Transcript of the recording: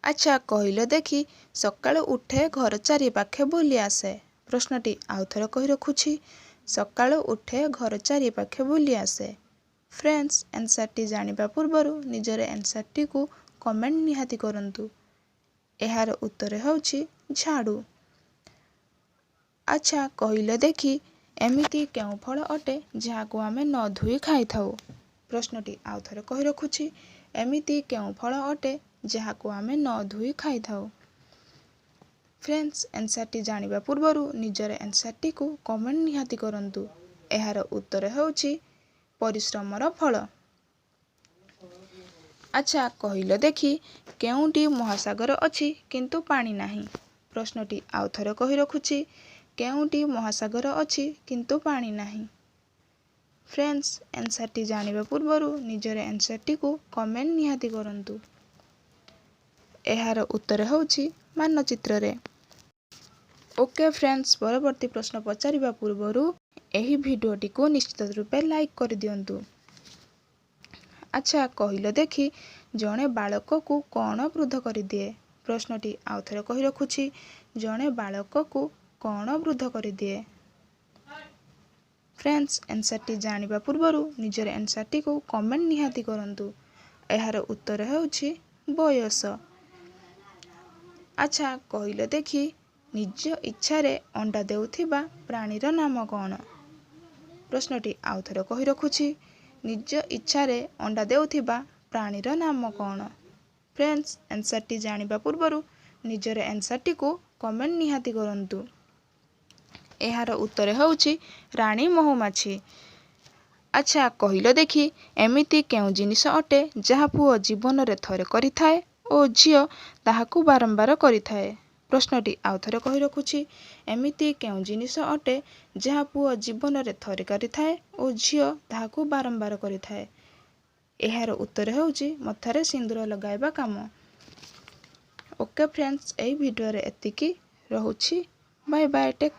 ଆଚ୍ଛା କହିଲ ଦେଖି, ସକାଳୁ ଉଠେ ଘର ଚାରିପାଖେ ବୁଲି ଆସେ। ପ୍ରଶ୍ନଟି ଆଉ ଥରେ କହି ରଖୁଛି, ସକାଳୁ ଉଠେ ଘର ଚାରିପାଖେ ବୁଲି ଆସେ। ଫ୍ରେଣ୍ଡସ୍, ଆନ୍ସର୍ଟି ଜାଣିବା ପୂର୍ବରୁ ନିଜର ଆନ୍ସର୍ଟିକୁ କମେଣ୍ଟ ନିହାତି କରନ୍ତୁ। ଏହାର ଉତ୍ତର ହେଉଛି ଝାଡ଼ୁ। ଆଚ୍ଛା କହିଲ ଦେଖି, ଏମିତି କେଉଁ ଫଳ ଅଟେ ଯାହାକୁ ଆମେ ନ ଧୋଇ ଖାଇଥାଉ? ପ୍ରଶ୍ନଟି ଆଉ ଥରେ କହି ରଖୁଛି, ଏମିତି କେଉଁ ଫଳ ଅଟେ ଯାହାକୁ ଆମେ ନ ଧୋଇ ଖାଇଥାଉ? ଫ୍ରେଣ୍ଡସ୍, ଆନ୍ସର୍ଟି ଜାଣିବା ପୂର୍ବରୁ ନିଜର ଆନ୍ସର୍ଟିକୁ କମେଣ୍ଟ ନିହାତି କରନ୍ତୁ। ଏହାର ଉତ୍ତର ହେଉଛି ପରିଶ୍ରମର ଫଳ। ଆଚ୍ଛା କହିଲ ଦେଖି, କେଉଁଟି ମହାସାଗର ଅଛି କିନ୍ତୁ ପାଣି ନାହିଁ? ପ୍ରଶ୍ନଟି ଆଉ ଥରେ କହି ରଖୁଛି, କେଉଁଟି ମହାସାଗର ଅଛି କିନ୍ତୁ ପାଣି ନାହିଁ? ଫ୍ରେଣ୍ଡସ୍, ଆନ୍ସର୍ଟି ଜାଣିବା ପୂର୍ବରୁ ନିଜର ଆନ୍ସର୍ଟିକୁ କମେଣ୍ଟ ନିହାତି କରନ୍ତୁ। ଏହାର ଉତ୍ତର ହେଉଛି ମାନଚିତ୍ରରେ। ଓକେ ଫ୍ରେଣ୍ଡସ୍, ପରବର୍ତ୍ତୀ ପ୍ରଶ୍ନ ପଚାରିବା ପୂର୍ବରୁ ଏହି ଭିଡ଼ିଓଟିକୁ ନିଶ୍ଚିତ ରୂପେ ଲାଇକ୍ କରିଦିଅନ୍ତୁ। ଆଚ୍ଛା କହିଲ ଦେଖି, ଜଣେ ବାଳକକୁ କ'ଣ ବୃଦ୍ଧ କରିଦିଏ? ପ୍ରଶ୍ନଟି ଆଉ ଥରେ କହି ରଖୁଛି, ଜଣେ ବାଳକକୁ କ'ଣ ବୃଦ୍ଧ କରିଦିଏ? ଫ୍ରେଣ୍ଡସ୍, ଆନ୍ସର୍ଟି ଜାଣିବା ପୂର୍ବରୁ ନିଜର ଆନ୍ସର୍ଟିକୁ କମେଣ୍ଟ ନିହାତି କରନ୍ତୁ। ଏହାର ଉତ୍ତର ହେଉଛି ବୟସ। ଆଚ୍ଛା କହିଲ ଦେଖି, ନିଜ ଇଚ୍ଛାରେ ଅଣ୍ଡା ଦେଉଥିବା ପ୍ରାଣୀର ନାମ କ'ଣ? ପ୍ରଶ୍ନଟି ଆଉ ଥରେ କହି ରଖୁଛି, ନିଜ ଇଚ୍ଛାରେ ଅଣ୍ଡା ଦେଉଥିବା ପ୍ରାଣୀର ନାମ କ'ଣ? ଫ୍ରେଣ୍ଡସ୍, ଆନ୍ସର୍ଟି ଜାଣିବା ପୂର୍ବରୁ ନିଜର ଆନ୍ସର୍ଟିକୁ କମେଣ୍ଟ ନିହାତି କରନ୍ତୁ। ଏହାର ଉତ୍ତର ହେଉଛି ରାଣୀ ମହୁମାଛି। ଆଚ୍ଛା କହିଲ ଦେଖି, ଏମିତି କେଉଁ ଜିନିଷ ଅଟେ ଯାହା ପୁଅ ଜୀବନରେ ଥରେ କରିଥାଏ ଓ ଝିଅ ତାହାକୁ ବାରମ୍ବାର କରିଥାଏ? ପ୍ରଶ୍ନଟି ଆଉ ଥରେ କହି ରଖୁଛି, ଏମିତି କେଉଁ ଜିନିଷ ଅଟେ ଯାହା ପୁଅ ଜୀବନରେ ଥରେ କରିଥାଏ ଓ ଝିଅ ତାହାକୁ ବାରମ୍ବାର କରିଥାଏ? ଏହାର ଉତ୍ତର ହେଉଛି ମଥାରେ ସିନ୍ଦୁର ଲଗାଇବା କାମ। ଓକେ ଫ୍ରେଣ୍ଡସ୍, ଏହି ଭିଡ଼ିଓରେ ଏତିକି ରହୁଛି। Bye bye, take.